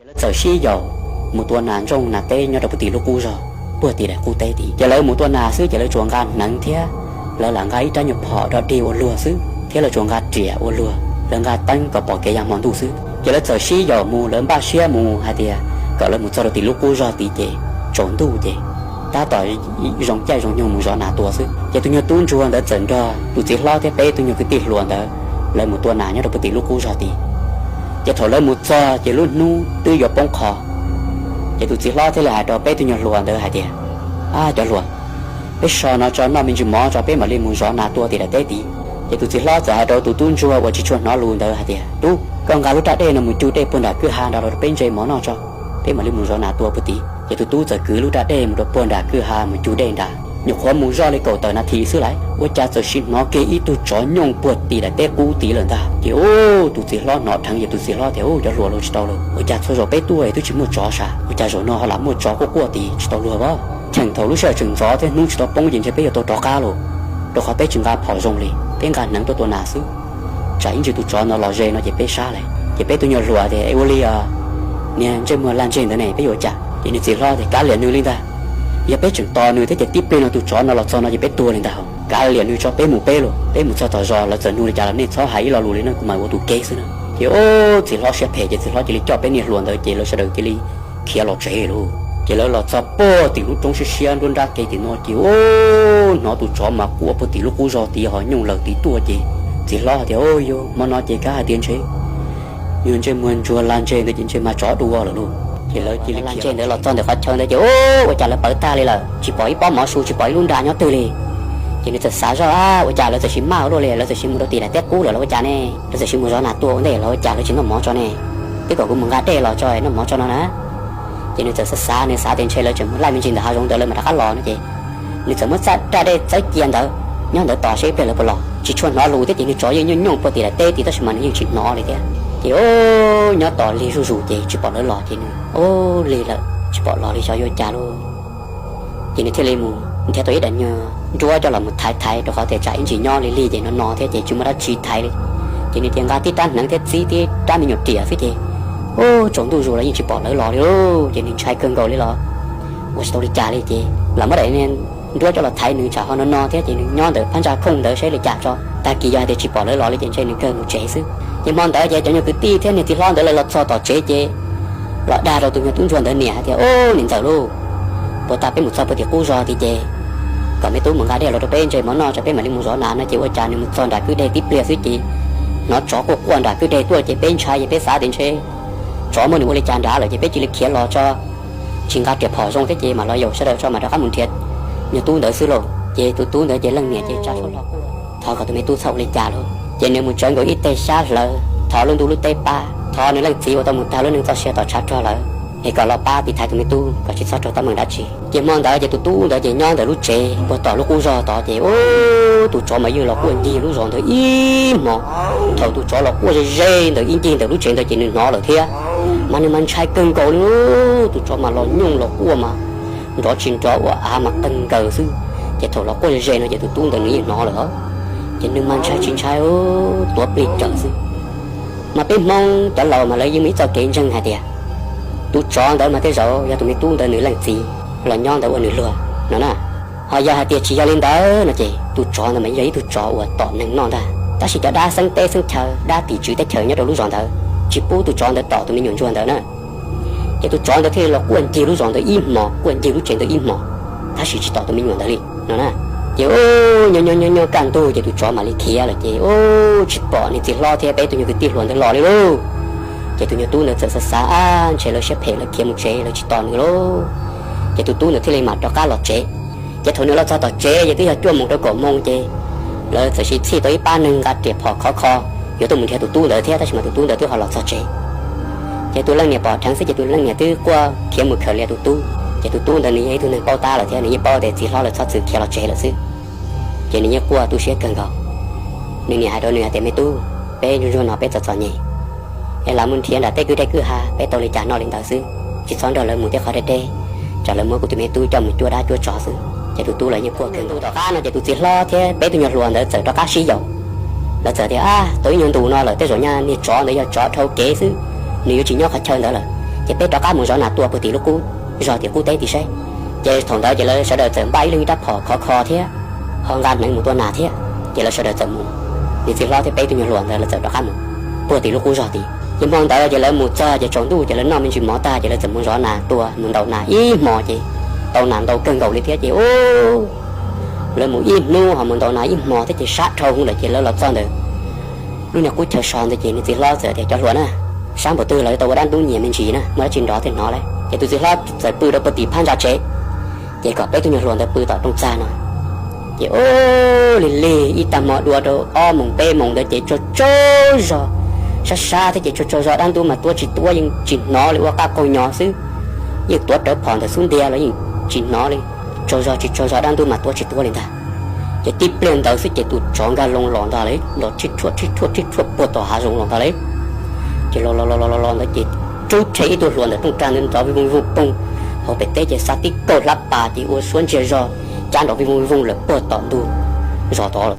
Ces lawv txawm sib yaum mus tua nas ntsooj nas teb nyob rau puag tim lub qub zog, puag tim daim qub teb tid. Ces lawv mus tua nas xwb ces lawv tsuas nqa hneev thiab lawv lam nqa ib rab nyuag phom rog dig ua luag xwb thiab lawv tsuas nqa riam ua luag, lawv nqa teeb kom pom kev ya hmo ntuj xwb. Ces lawv txawm sib yaum mus, lawv npaj siab mus hais tias kom lawv mus txog rau tim lub qub zog tid ces tsaus ntuj ces tab tom zoo caij zoo nyoog mus zov nas tua xwb. Ces tus nyuag tub ntsuag ntawd txawm nrog tus txiv hlob thiab peb tug nyuag kwv tij hluas ntawd, lawv mus tua nas nyob rau puag tim lub qub zog tid. Ces thaum lawv mus txog ces lub hnub twb yuav poob qho. Ces tus txiv hlob thiaj li hais rau peb tug nyuag hluas ntawd hais tias, Ab, cov hluas, peb so no tso noj me ntsis mov tso peb mam li mus zov nas tua tim daim teb tid. Ces tus txiv hlob txawm hais rau tus tub ntsuag uas tsis tshua hnov lus ntawd hais tias, Tub, koj nqa lub raj dej no mus cug dej puag nram kwj ha nrad los rau peb ntse mov noj tso, peb mam li mus zov nas tua puag tid. Ces tus tub txawm kwv lub raj dej mus rau puag nram kwj ha mus cug dej nrad. Nyuam qhuav mus zoj li kaum tawm nas this xwb lawm, ua cas txawm sim hnov kiag ib tug tsov nyooj puag tim daim teb qub tid lawm ntag. Ces ub, tus txiv hlob hnov dheev ces tus txiv hlob tias, Ub, cov hluas, los tsis tau lauj, ua cas txhua zaus peb tuaj es twb tsis muaj tsov sas, ua cas zaum no ho lam muaj tsov quaj quaj tid, tsis tau luag as. Cheem thaum lub sij hawm tseem ntxov thiab hnub tsis tau poob ces ntshe peb yuav tau rov qab lauj, rau qhov peb tsis nqa phom zoo li, peb nqa hneev tuaj tua nas xwb. Tsam ib ntsis tus tsov ntawd los ze no ces peb sab lawm. Ces peb tus nyuag hluas tias, Ua li os, niag ntsej muag lag ntseg ntawd ne, peb yuav ua cas? Ces nws txiv hlob tias, Kav liam nws li ntag. Yog peb tseem tos nws thiab ces tib pliag no tus tsov no los txog no ces peb tuag li ntag. Kav liam nws tso, peb mus peb lauj, peb mus txog tom zos lawv txawm nug li cas los nej txhob hais ib lo lus li na, kuv mam ua tus kev xwb na. Ces ub, txiv hlob siab phem ces txiv hlob cia li coj peb niag hluas ntawd ces lawv sawv daws cia li khiav los tsev lauj. Ces lawv los txog puag tim lub roob siab siab nruab nrab kev tim no ces ub, hnov tus tsov mas quaj puag tim lub qub zog tid ho nyooj laws tid tuaj ces txiv hlob tias, Ub, yog hmo no ces kav hais tias ntshe nyuag ntsej muag ntsuag lag ntseg ntawd ces ntshe mas tsov dua lawm lauj. Ces lawv cia li khiav ntawd los txog ntawm qhov chaw ntawd ces ub, ua cas lawv pawv tag li lawm, tsis pom ib pob mov su, tsis pom ib lub nra nyob twg li. Ces nws txawm xav zoj, Ab, ua cas lawv txawm sis maj ua luaj li, lawv txawm sis mus rau tim daim teb qub lawm los ua cas ne? Lawv txawm sis mus zov nas tua ua ntej los ua cas lawv tsis noj mov tso ne? Twb kom kuv mus nqa dej los tso noj mov tso no na. Ces nws txawm xav xav, nws xav tias ntshe lawv tseem mus laij me ntsis ntawm hav zoov ntawd lawv mam rov qab los no ces nws txawm muab txaj raj dej txawb cia ntawd, nyob ntawd tos seb ib pliag lawv puas los. Tsis tshua hnov lus thiab ces nws tsov yeej nyooj nyooj puag tim daim teb tid tab sis mas nws yeej tsis hnov li thiab. Ces ub, nyob tos lig zuj zus ces tsis pom lawv los ces nws, Ub, lig lawm tsis pom los li xyov yuav cas lauj. Ces nws thiaj li mus nrhiav tau ib daim nyuag nruab coj los mus thaiv thaiv rau qhov tias tsam ib ntsis nyob li lig ces no no thiab ces tsis muaj dab tsi thaiv li. Ces nws thiaj nqa tib rab hneev thiab txib tib rab me nyuam riam xwb ces ub, tsaus ntuj zus los yeej tsis pom lawv los li lauj. Ces nws ntshai kawg nkaus li los ua tsis tau li cas li ces los muab daim nruab coj los thaiv nws tsam ho no no thiab ces nws nyob ntawm phab ntsa khooj ntawd saib li cas tso. Tag kis yog hais tias tsis pom lawv los li ces ntshe nws kawg mus tsev xwb. Ces hmo ntawd ces cov nyuag kwv tij thiab niag txiv hlob ntawd lawv los txog tom tsev ces los dag rau tus nyuag tub ntsuag ntawd niam hais tias, Ub, niam ntxawm lauj, puas tas peb mus txog puag tim qub zog tid ces kom me tub mus nqa dej los rau peb ntse mov noj tso peb mam li mus zov nas no ces ua cas nws mus txog nram kwj deg tib pliag xwb ces hnov tsov quaj quaj nram kwj deg tuaj ces peb ntshai ces peb xav tias ntshe tsov muab nws ua li cas nrad lawm ces peb cia li khiav los tso, tsis nqa riam phom zoo thiab ces mam los yaum sawv daws tso mam rov qab mus nrhiav nyuag tub ntawd xwb lauj. Ces tus tub ntawd ces leej niam ces tsa suab hlo quaj, thov kom tus me tub txhob ua li cas lauj. Ces nws mus tsawv nkaus ib teg xyab hlawv, thov lub ntuj lub teb pab, thov nws leej txiv uas tau mus tag lub neej txoj sia tom tshav rog lawm es kom los pab tiv thaiv tus me tub kom tsis txhob raug teeb meem dab tsi. Ces hmo ntawd ces tus tub ntawd ces nyob ntawm lub tsev puag tom lub qub zog tod ces ub, tus tsov mas yeej los quaj ncig lub zos ntawd ib hmos. Thaum tus tsov los quaj ze ze ntawm ib ncig ntawm lub tsev ntawd ces nws hnov lawm thiab, mas nws mas ntshai kawg nkaus li. Tus tsov mas los nyooj los quaj mas nrov tsis nrov ua av mas qeeg nkaws xwb. Ces thaum los quaj ze ze no ces tus tub ntawd nws yeej hnov lawm os. Ces nws mas ntshai tsis ntshai, tuav plig cawm xwb. Mas peb Hmoob cov laus mas lawv yeej muaj ib txoj kev ntseeg hais tias tus tsov ntawd mas tej zaum yog tus me tub ntawd nws leej txiv los nyob ntawd ua nws luag no na. Ho yog hais tias tsis yog li ntawd no ces tus tsov ntawd mas yog ib tug tsov uas tom neeg noj ntag, tab sis cov dab xeeb teb xeeb chaw, dab tim tswv teb chaws nyob rau lub zos ntawd tsis pub tus tsov ntawd tom tus me nyuam ntsuag ntawd na. Ces tus tsov ntawd thiaj li los quaj ncig lub zos ntawd ib hmos, quaj ncig lub tsev ntawd ib hmos, tab sis tsis tom tus me nyuam ntawd li no na. Ces ub, nyob nyob nyob nyob kaj ntug ces tus tsov mam li khiav lawm ces ub, tsis pom niag txiv hlob thiab peb tus nyuag kwv tij hluas ntawd los li lauj. Ces tus nyuag tub ntawd txawm xav xav, Ab, ntshe lawv siab phem lawv khiav mus tsev lawv tsis tos nws lauj. Ces tus tub ntawd thiaj li mam rov qab los tsev. Ces thaum nws los txog tom tsev ces twb yog cuaj moos rau kaum moos ces lawv txawm sis txhij tau ib pab neeg nqa riam phom khov kho yuav tuaj mus nrhiav tus tub ntawd thiab, tab sis mas tus tub ntawd twb ho los txog tsev. Ces tus leej niam pom dheev xwb ces tus leej niam twb quaj khiav mus khaws lias tus tub. Ces tus tub ntawd nws yog ib tug neeg paub tab lawm thiab nws yeej paub tias txiv hlob lawv txhob txwm khiav los tsev lawm xwb. Ces nws yeej quaj tu siab kawg nkaus. Nws niam hais rau nws hais tias, Me tub, peb ntsuag ntsuag no peb txom txom nyem es lam mus nrhiav nram tej kwj deg kwj ha peb tau li cas noj li ntawd xwb, tsis txhob nrog lawv mus tej qhov deb deb, tsam lawv muab kuv tus me tub coj mus cuab dab cuab tsov xwb. Ces tus tub los yeej quaj kawg nkaus. Tom qab no ces tus txiv hlob thiab peb tug nyuag hluas ntawd txawm rov qab sib yaum. Lawv txawm tias, Ab, tau ib nyuag ntus no lawm tej zaum nyaj niag tsov ntawd yog tsov dhau kev xwb, nws yuav tsis nyob qhov chaw ntawd lawm. Ces peb rov qab mus zov nas tua puag tim lub qub zog tim qub teb tim saib. Ces thaum ntawd ces lawv sawv daws txawm npaj ib leeg ib rab phom khov kho thiab ho nqa hneev mus tua nas thiab, ces lawv sawv daws txawm mus, niag txiv hlob thiab peb tug nyuag hluas ntawd lawv txawm rov qab mus puag tim lub qub zog tid. Ces hmo ntawd ces lawv mus txog ces tsaus ntuj ces lawv noj me ntsis mov tag ces lawv txawm mus zov nas tua, mus ntaus nas ib hmos ces tau nas ntau kawg nkaus li thiab ces u lawv mus ib hnub ho mus ntaus nas ib hmos thiab ces sab dhau lawm ces lawv los txog ntawm lub niag qub chaw so ntawd ces niag txiv hlob txawm tias, Cov hluas na, sab npaum twg los tau ua dab ntub nyias me ntsis na, muaj dab tsi nrov thiaj hnov lawm. Ces tus txiv hlob txawm pw rau puag tim phab ntsa tsev, ces kom peb tug nyuag hluas ntawd pw tom rooj txag no. Ces u lig lig ib tag hmo dua rau ob moos peb moos ntawd ces tsaug tsaug zog, sab sab thiab ces tsaug tsaug zog dab ntub mas tuab tsis tuab yeej tsis hnov li, ua qab qaug nyo xwb. Yeej tuav rawv phom ntawm xub ntiag los yeej tsis hnov li, tsaug zog tsis tsaug zog dab ntub mas tuab tsis tuab li ntag. Ces tib pliag ntawd xwb ces tus tsov nkag loo los ntag lauj, los rhib rhuaj rhib rhuaj rhib rhuaj puag tom hav zoov los ntag lauj. Ces los los los los los ntawd ces rub rhe ib tug hluas ntawm rooj txag ntawd nrov vij voog vij voog poog hauv pem teb ces xa tib kaug hlab pas ces ua suab ntsiag zog cab nrov vij voog vij voog lawm puag tom ntug zos tod lawm.